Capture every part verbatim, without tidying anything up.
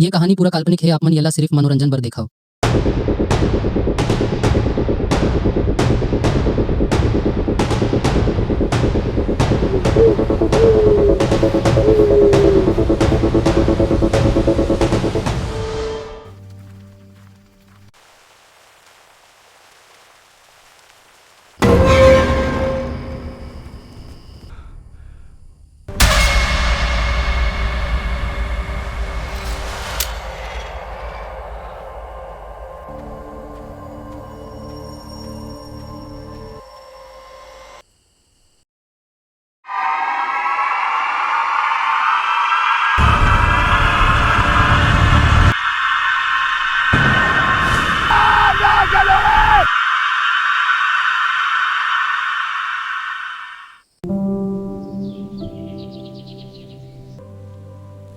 ये कहानी पूरा काल्पनिक हे, आप मन येला सिरिफ मनोरंजन बर देखव।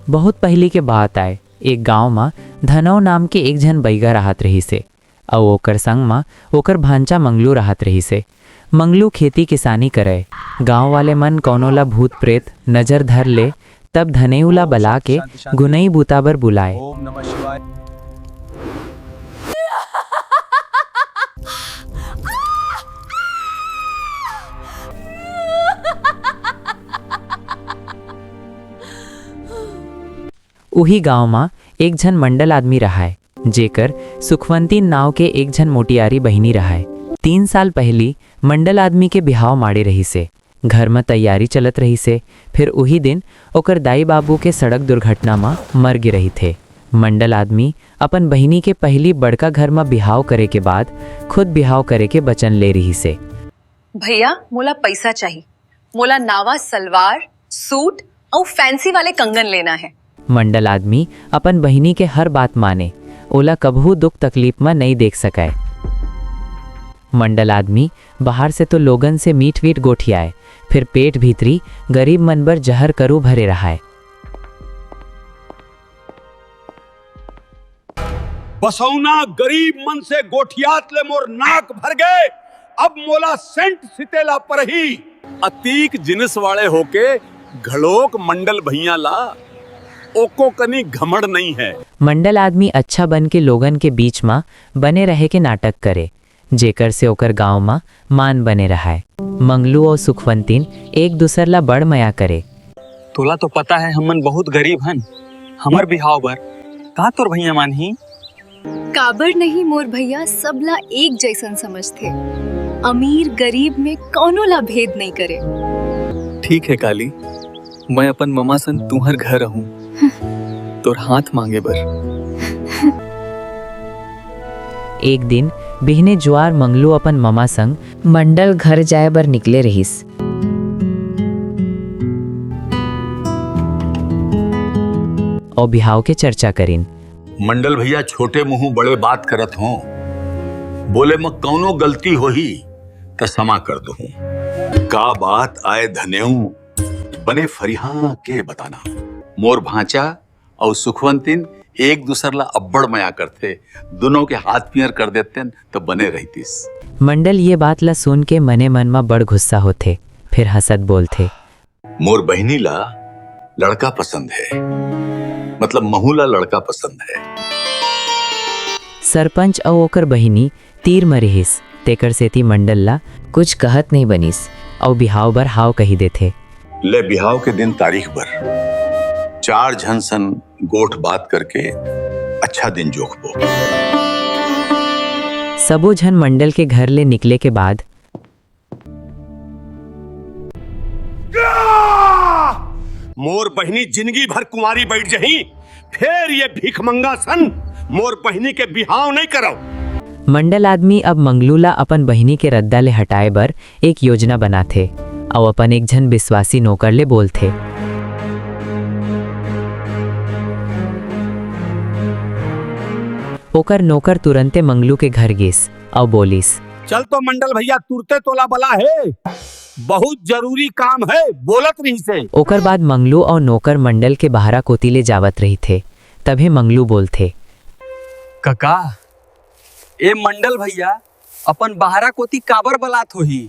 बहुत पहिली के बात आय, एक गांव म धनव नाम के एक झन बइगा राहत रहिस हे, अउ ओकर संग म ओकर भांचा मंगलू राहत रहिस हे। मंगलू खेती किसानी करय। गांव वाले मन कौनो ला भूत प्रेत नजर धर ले, तब धनेऊ ला बला के गुनई बूता बर बुलाय। उही गांव म एक झन मंडल आदमी रहय, जेकर सुखवंतीन नांव के एक झन मोटियारी बहिनी रहय। तीन साल पहिली मंडल आदमी के बिहाव माड़े रहिस हे। घर म तैयारी चलत रहिस हे, फेर उही दिन ओकर दाई बाबू के सड़क दुर्घटना म मर गे रहिथे। मंडल आदमी अपन बहिनी के पहिली बड़का घर म बिहाव करे के बाद खुद बिहाव करे के बचन ले रिहिस हे। भैया, मोला पइसा चाही। मोला नावा सलवार, सूट अउ फैंसी वाले कंगन लेना हे। मंडल आदमी अपन बहिनी के हर बात माने, ओला कभू दुख तकलीफ म नइ देख सकय। मंडल आदमी बाहर से तो लोगन से मीठ-वीठ गोठियाय, फेर पेट भीतरी गरीब मन बर जहर करू भरे रहय। बसौना गरीब मन से गोठियात ले मोर नाक भर गे, अब मोला सेंट सिते ला परही। अतीक जिनिस वाले होके घलोक मंडल भैया ला एको कनी घमंड नइ हे। मंडल आदमी अच्छा बन के लोगन के बीच म बने रहे के नाटक करे, जेकर से ओकर गांव म मान बने रहय। मंगलू अउ सुखवंतीन एक दूसर ला बड़ मया करे। तोला तो पता हे, हमन बहुत गरीब हन। हमर बिहाव बर का तोर भैया मानही? काबर नहीं, मोर भैया सबला एक जइसन समझथे। अमीर गरीब में कौनो ला भेद नहीं करे। ठीक हे काली, मैं अपन ममा संग तुंहर घर आहूं, तोर हाथ मांगे बर। एक दिन बिहने जुआर मंगलू अपन ममा संग मंडल घर जाए बर निकले रहिस। अउ बिहाव के चर्चा करिन। मंडल भैया, छोटे मुंह बड़े बात करत हों, बोले म कौनो गलती होही त समा कर दुहूं। का बात आय धनेऊ, बने फरिहा के बताना। मोर भांचा अउ सुखवंतिन एक दूसर ला अब्बड़ मया करथे, दुनों के हाथ पियर कर देतेन त बने रहितिस। मंडल ये बात ला सुन के मने मन म बड़ गुस्सा होथे, फेर हंसत बोलथे, मोर बहिनी ला लड़का पसंद हे, मतलब महू ला लड़का पसंद हे। सरपंच अउ ओकर बहिनी तीर म रिहिस, तेकर सेती मंडल ला कुछ कहत नइ बनिस अउ बिहाव बर हाव कहि देथे। ले बिहाव के दिन तारीख बर चार झन सन गोठ बात करके अच्छा दिन जोखबो। सबो झन मंडल के घर ले निकले के बाद मोर बहिनी जिंदगी भर कुंवारी बैठ जही, फेर ये भीखमंगा सन मोर बहिनी के बिहाव नइ करव। मंडल आदमी अब मंगलू ला अपन बहिनी के रद्दा ले हटाए बर एक योजना बनाथे अउ अपन एक झन बिस्वासी नौकर ले बोलथे। ओकर नौकर तुरंते मंगलू के घर गिस अउ बोलिस, चल तो मंडल भैया, तुरते तोला बला हे, बहुत जरूरी काम हे, बोलत रहिसे। ओकर बाद मंगलू अउ नौकर मंडल के बहरा कोति ले जावत रहिथे, तभे मंगलू बोलथे, कका, ए मंडल भैया अपन बहरा कोति काबर बलात होही?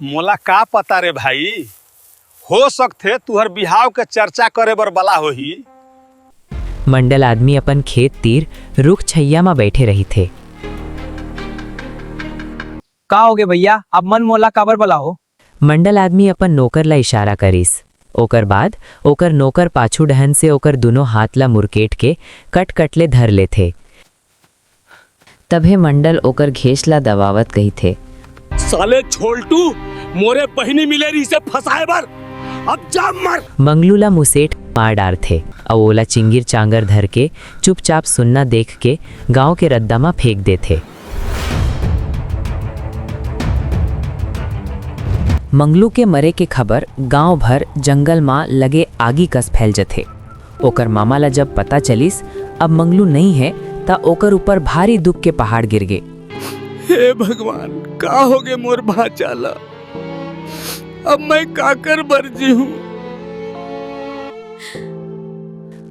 मोला का पता रे भाई, हो सकथे तुहर बिहाव के चर्चा करे बर बला होही। मंडल आदमी अपन खेत तीर रुख छइया म बइठे रहिथे। का होगे भइया, आप मन मोला काबर बलाओ? मंडल आदमी अपन नौकर ला इशारा करिस। ओकर बाद ओकर नौकर पाछू डहन से ओकर दूनों हाथ ला मुरकेट के कट-कट ले धर लेथे। तभे मंडल ओकर घेंच ला दबावत कहिथे, "साले छोलटू, मोरे बहिनी मिले रहिसे फंसाए बर, अब जा मर।" मंगलू ला मुसेट मार डारथे, अउ ओला चिंगिर चांगर धर के चुपचाप सुन्ना देख के गांव के रद्दा म फेंक देथे। मंगलू के मरे के खबर गांव भर जंगल म लगे आगी कस फैल जथे। ओकर मामा ला जब पता चलिस, अब मंगलू नइ हे, त ओकर ऊपर भारी दुख के पहाड़ गिर गे। हे भगवान, का होगे मोर भांचा ला? अब मैं काकर बर जीहूं?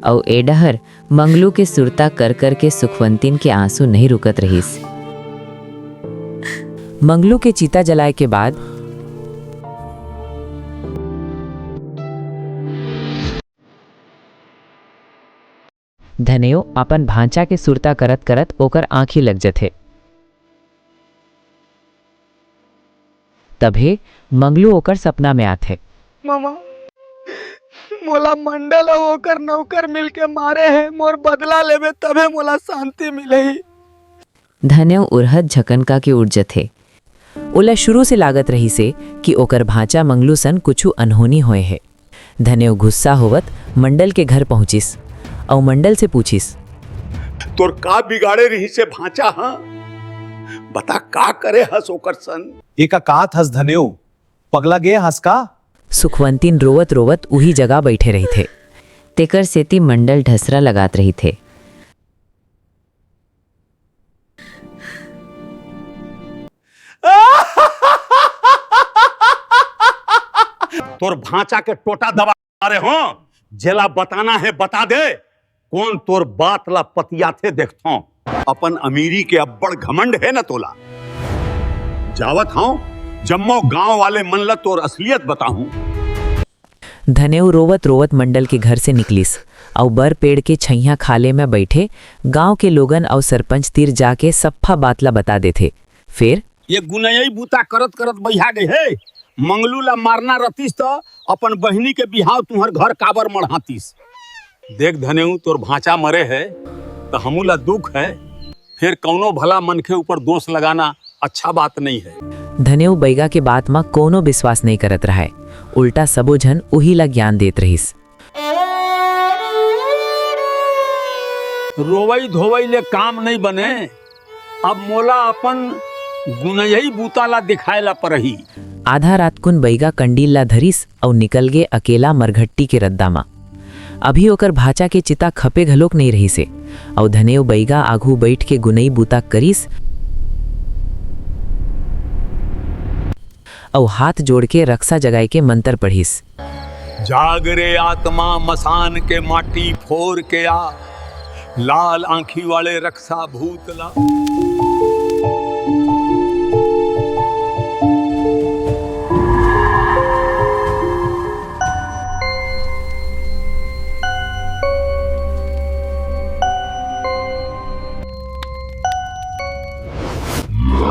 अउ ए डहर मंगलू के सुरता कर कर के सुखवंतिन के आंसू नहीं रुकत रहिस। मंगलू के चिता जलाए के बाद धनेव अपन भांचा के सुरता करत करत ओकर आंखी लग जथे। तभे मंगलू ओकर सपना में आथे। मामा, मोला मंडल अउ ओकर नौकर मिलके मारे हे, मोर बदला लेबे तभे मोला शांति मिलही। धनेव उरहत झकनका के उठ जथे। ओला शुरू से लागत रहिसे कि ओकर भांचा मंगलू सन कुछु अनहोनी होए हे। धनेव गुस्सा होवत मंडल के घर पहुंचिस अउ मंडल से पूछिस, "तोर का बिगाड़े रहिसे भांचा, हां? बता, का करे हस ओकर सन?" "एका कात हस धनेव, पगला गे हस का?" सुखवंतिन रोवत-रोवत उही जगह बइठे रहिथे। तेकर सेती मंडल ढसरा लगात रहिथे। तोर भांचा के टोटा दबा रे हो, जेला बताना हे बता दे, कोन तोर बात ला पतियाथे देखथों। अपन अमीरी के अब्बड़ घमंड हे न तोला। जावत हंव, जम्मो गांव वाले मन ला तोर असलियत बताहूं। धनेव रोवत-रोवत मंडल के घर से निकलिस अउ बर पेड़ के छइहां खाले में बइठे गांव के लोगन अउ सरपंच तीर जाके सफ्फा बात ला बता देथे। फेर ये गुनई बूता करत करत बइहा गे हे। मंगलू ला मारना रतिस त अपन बहिनी के बिहाव तुंहर घर काबर मढ़ातिस? देख धनेऊ, तोर भांचा मरे हे त हमू ला दुख हे, फेर कउनो भला मनखे ऊपर दोष लगाना अच्छा बात नइ हे। धनेऊ बइगा के बात म कोनो बिसवास नइ करत रहय, उल्टा सबो झन उही ला ज्ञान देत रहिस। रोवई धोवई ले काम नइ बने, अब मोला अपन गुनई बूता ला दिखाए ला परही। आधा रात कुन बइगा कंडील ला धरिस अउ निकल गे अकेला मरघट्टी के रद्दा म। अभी ओकर भांचा के चिता खपे घलोक नइ रहिसे, अउ धनेव बइगा आघू बइठ के गुनई बूता करिस अउ हाथ जोड़ के रक्सा जगाए के मंतर पढ़िस। जाग रे आत्मा, मसान के माटी फोर के आ, लाल आंखी वाले रक्सा भूत ला।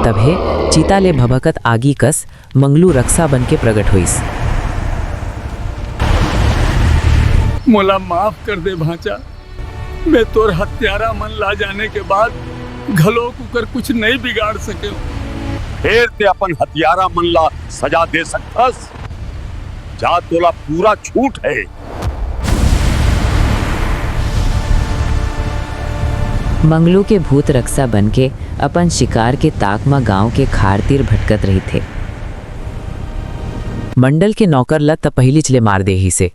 तभे चिता ले भभकत आगी कस मंगलू रक्सा बन के प्रगट होइस। मोला माफ कर दे भांचा, मैं तोर हत्यारा मन ला जाने के बाद घलोक उकर कुछ नइ बिगाड़ सकेंव। फेर ते अपन हत्यारा मन ला सजा दे सकथस। जा, तोला पूरा छूट हे। मंगलू के भूत रक्सा बन के अपन शिकार के ताक म गांव के खार तीर भटकत रहिथे। मंडल के नौकर ल त पहिलीच ले मार देहिसे।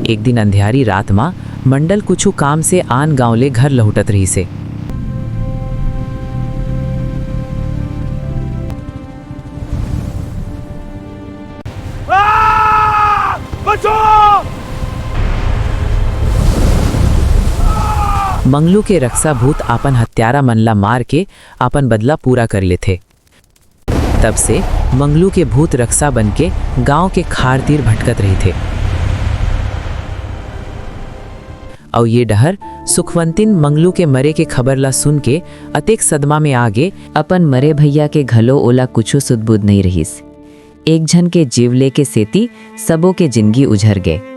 एक दिन अंधियारी रात म मंडल कुछु काम से आन गांव ले घर लहुटत रहिसे। आ! बचो! मंगलू के रक्सा भूत अपन हत्यारा मन ला मार के अपन बदला पूरा कर लेथे। तब से मंगलू के भूत रक्सा बन के गांव के खार तीर भटकत रहिथे। अउ ये डहर सुखवंतिन मंगलू के मरे के खबर ला सुन के अतेक सदमा में आ गे, अपन मरे भैया के घलो ओला कुछु सुध-बुध नइ रहिस। एक झन के जीव लेके सेती सबो के जिनगी उझर गे।